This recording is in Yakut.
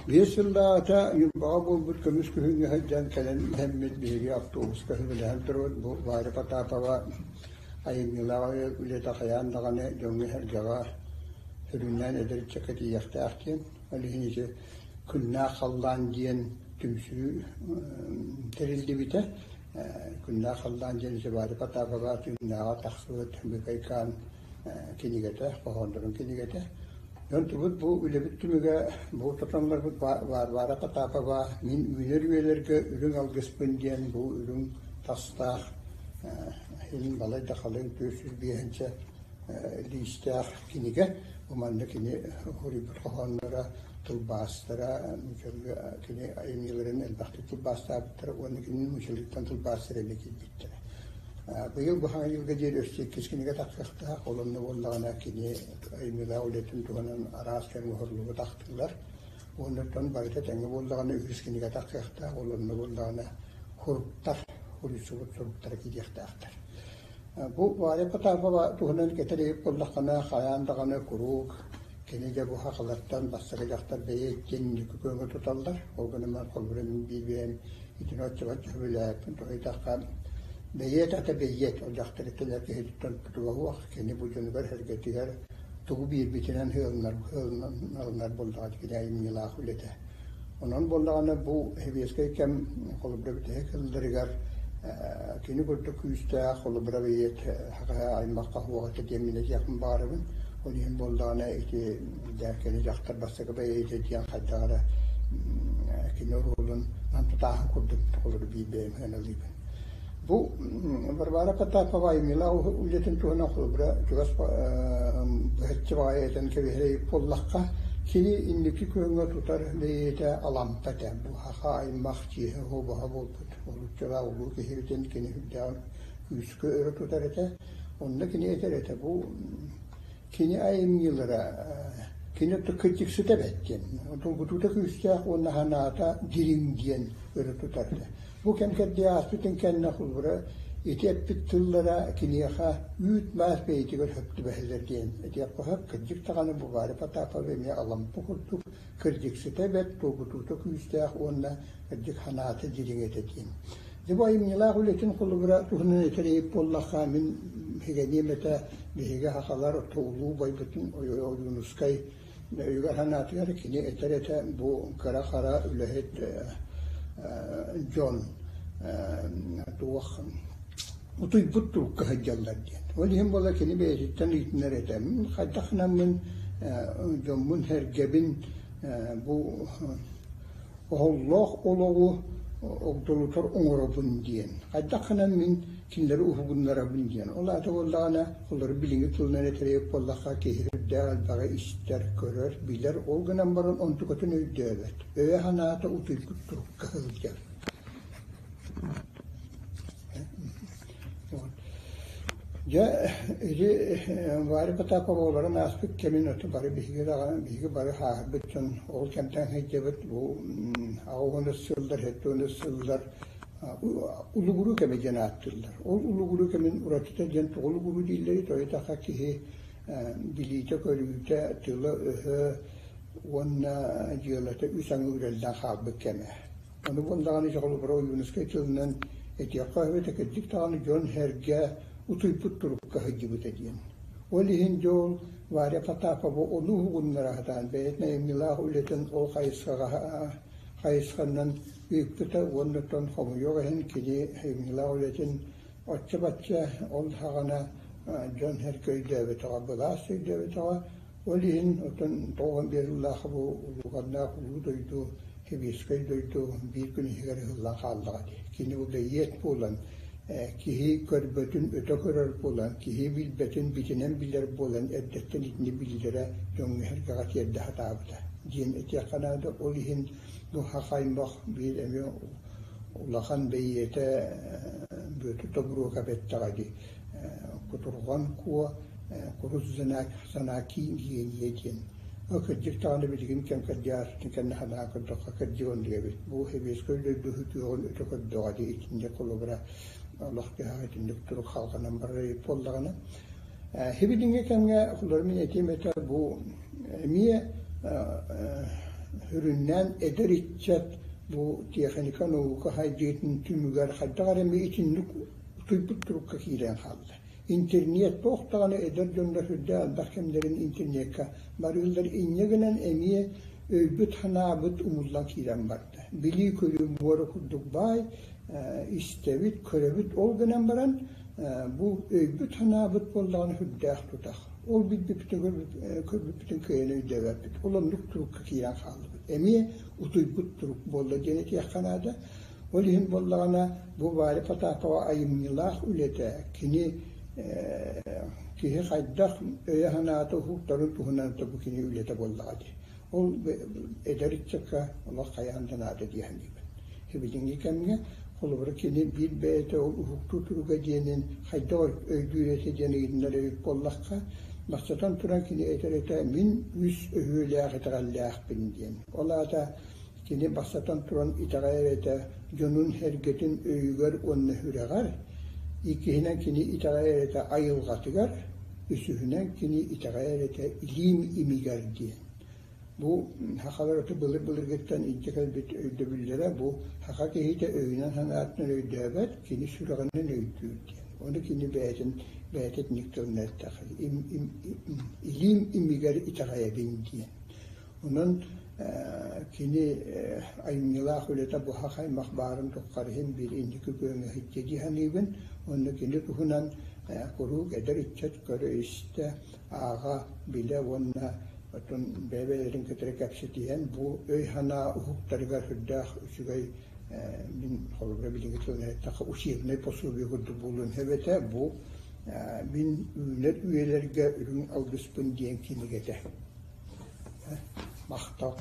Биэс сыллааҕыта Ньурбаҕа буолбут көмүс күһүҥҥэ сылдьан кэлэн иһэммит биһиги автобуска сөбүлэһэн турабыт. Бу Варя Потапова айымньылаах үлэтэ хайаан даҕаны дьоҥҥо-сэргэҕэ сүрүннээн эдэр ыччакка тиийиэхтээх диэн. Ол иһин ити Күннээх халлаан диэн түмсүү тэриллибитэ. Күннээх халлаан диэн ити Варя Потапова тыыннааҕа тахсыбыт Быкайкаан кинигэтэ, хоһооннорун кинигэтэ. Онтубут бу үлэбит түмүгэ бу тотоннорбут Варвара Потапова «Мин үүнэр үйэлэргэ үрүҥ алгыспын» диэн бу үрүҥ тастаах иһин балай да халыҥ 405 лиистээх кинигэ. Бу манна кини суруйбут хоһоонноро, тылбаастара, кини айымньыларын элбэхтик тылбаастаабыттара уонна кини нууччалыыттан тылбаастара эмиэ киирбиттэрэ. Быйыл бу Саҥа дьылга диэри өссө иккис кинигэ тахсыахтаах, ол онно буоллаҕына кини айымньылаах үлэтин туһунан араас кэмҥэ оһорлубут ахтыылар. Уонна барыта тэҥҥэ буоллаҕына үһүс кинигэ тахсыахтаах, ол онно буоллаҕына суруктар, суруйсубут суруктара киириэхтээхтэр. Бу Варя Потапова туһунан кэтэр иһит буоллаххына, хайаан даҕаны куруук кини дьэ бу сахалартан бастакы дьахтар бэйэ иккиэн инники күөҥҥэ туталлар. Ол гынан баран холобура мин биир бэйэм итини оччобор сөбүлээбиппин тоһуйдахха бэйиэт ата бэйиэт ол дьахтар иккилэр киһититтэн тутула суох кини бу дьонугар-сэргэтигэр тугу биэрбитинэн ыалынар ыалынар буоллаҕа кини айымньылаах үлэтэ. Онон буоллаҕына бу сэбиэскэй кэм холобура бүтэһик сылларыгар кини курдук күүстээх холобура бэйиэт аймахха суох этэ диэн мин этиэхпин баҕарабын. Ол иһин буоллаҕына ити кини дьахтар бастакы бэйиэтэ диэн хайдах эрэ кини оруолун тутааһын курдук холобура биир бэйэм сыаналыыбын. Бу Варвара Потапова айымньылаах үлэтин туһунан холобура чугас быһаччы баҕайы этэн кэбиһэрэй буоллахха, кини инники күөҥҥэ тутар бэйиэтэ Алампа этэ. Бу саха аймах чиэһэ-оһуобаһа буолбут олуччалаах улуу киһибитин кини сүрдээҕин күүскэ өрө тутар этэ. Онно кини этэр этэ бу кини айымньылара кини кырдьыксыта эбэт диэн, долгутуута күүстээх уонна санаата дириҥ диэн өрө тутар этэ. Бу кэм кэрдии ааспытын кэннэ холобура ити эппит тыллара киниэхэ үүт-маас бэйэтигэр сөп түбэһэллэр диэн этиэххэ сөп. Кырдьык даҕаны бу Варя Потапова эмиэ Алампа курдук кырдьыксыта бэрт, долгутуута күүстээх уонна кырдьык санаата дириҥ этэ диэн. Дьэ бу айымньылаах үлэтин холобура туһунан этэр эбит буоллахха, мин иһигэниэм этэ биһиги сахалар орто улуу убайбытын Ойуунускай Өйүгэр-санаатыгар кини этэр этэ бу кыра-хара үлэһит дьон туох утуйбут турукка сылдьаллар диэн. Ол иһин буола кини бэйэтиттэн ыйытынар этэ. Мин хайдах гынаммын дьоммун-сэргэбин бу оһоллоох олоҕу огдолутар оҥоробун диэн. Хайдах гынан мин кинилэри уһугуннарабын диэн. Ол аата буоллаҕына, олору билиҥҥи тылынан этэрийбит буоллахха, киһи үрдээх элбэҕи истэр, көрөр, билэр, ол гынан баран онтукатын өйдөөбөт. Өйө-санаата утуйбут турукка сылдьар. Дьэ, ити Варя Потапова олорон ааспыт кэмин оту бары биһиги даҕаны, биһиги бары хааһырбыт дьон ол кэмтэн сылдьабыт. Бу 80 сыллар, 70 сыллар улугуруу кэмэ диэн ааттыыллар. Ол улугуруу кэмин уратыта диэн тоҕо улугуруу дииллэрий? Тоҕо киһи билиитэ-көрүүтэ, тыла-өһө уонна дьыалата үс аҥы үрэллэн хаалбыт кэмэ. Ону буоллаҕына холобура Ойуунускай тылынан этиэххэ эбэтэ кырдьык даҕаны дьон-сэргэ утуйбут турукка сылдьыбыта диэн. Ол иһин дьэ ол Варя Потапова ону уһугуннара сатаан бэйэтин айымньылаах үлэтин ол хайысхаҕа хайысханан ыыппыта уонна оттон хомойуох иһин кини айымньылаах үлэтин оччо-бачча ол саҕана дьон-сэргэ өйдөөбөтөҕө, былаас өйдөөбөтөҕө. Ол иһин оттон 95 сыллаахха бу улууканнаах улуу дойду, сэбиэскэй дойду биир күн иһигэр ыһыллан хааллаҕа дии. Кини бу бэйиэт буолан, киһи көрбөтүн өтө көрөр буолан, киһи билбэтин битинэн билэр буолан эрдэттэн итини биллэрэ дьоҥҥо-сэргэҕэ тиэрдэ сатаабыта диэн этиэххэ наада. Ол иһин бу саха аймах биир эмиэ улахан бэйиэтэ Бүөтүр Тобуруокап эттэҕэ дии Кутурҕан Куо курус санаа киин гиэнийэ диэн. Ол кырдьык даҕаны билигин кэм кырдьаҕаспытын кэннэ санаа көрдөххө кырдьык оннук эбит. Бу сэбиэскэй дойду үтүөҕүн өтө көрдөҕө дии итинник холобура олох-дьаһах итинник турук халҕанан барар эбит буоллаҕына. Сибилиҥҥи кэмҥэ холобура мин этиэм этэ бу эмиэ Сүрүннээн эдэр ыччат бу техника, наука сайдыытын түмүгэр хайдах эрэ эмиэ итинник утуйбут турукка киирэн хаалла. Интернет туох даҕаны эдэр дьоннор сүрдээх элбэх кэмнэрин интернекка барыыллар инньэ гынан эмиэ өйбүт-санаабыт умуллан киирэн барда. Билии-көрүү муора курдук баай, истэбит, көрөбүт ол гынан баран бу өйбүт-санаабыт буоллаҕына сүрдээх тутах. Ол билбиппитин көрбүппүтүн кыайан өйдөөбөппүт. Ол оннук турукка киирэн хааллыбыт. Эмиэ утуйбут турук буолла диэн этиэххэ наада. Ол иһин буоллаҕына, бу Варя Потапова айымньылаах үлэтэ, кини киһи хайдах өйө-санаата уһуктарын туһунан бу кини үлэтэ буоллаҕа дии. Ол эдэр ыччакка олох хайаан да наада дии саныыбын. Билиҥҥи кэмҥэ, холобура, кини биир бэйэтэ ол уһуктуу туруга диэнин хайдах өйдүүр этэ диэн ыйытынар эбит буоллахха, бастатан туран кини этэр этэ мин үс өһүөлээх итэҕэллээхпин диэн. Ол аата кини бастатан туран итэҕэйэр этэ дьонун-сэргэтин өйүгэр уонна сүрэҕэр, иккиһинэн кини итэҕэйэр этэ айылҕатыгар, үсүһүнэн кини итэҕэйэр этэ илиим имигэр диэн. Бу сахалар өтө былыр-былыргыттан илдьэ кэлбит өйдөбүллэрэ бу саха киһитэ өйүнэн-санаатынан өйдөөбөт, кини сүрэҕинэн өйдүүр диэн. Ону кини бэйэтин бэйэтэ итинник тылынан эттэххэ илиим имигэр итэҕэйэбин диэн. Онон кини айымньылаах үлэтэ буһах аймах баарын туххар иһин биир инники күөҥҥэ сылдьыа дии саныыбын. Онно кини туһунан куруук эдэр ыччат көрө-истэ, ааҕа, билэ уонна оттон бэйэ-бэйэлэрин кытары кэпсэтиһэн бу өй-санаа уһуктарыгар сүрдээх үчүгэй мин холобура билиҥҥи тылынан эттэххэ учебнай пособие курдук буолуон сөп этэ. Бу мин үүнэр үйэлэргэ үрүҥ алгыспын диэн кинигэтэ. Махтал.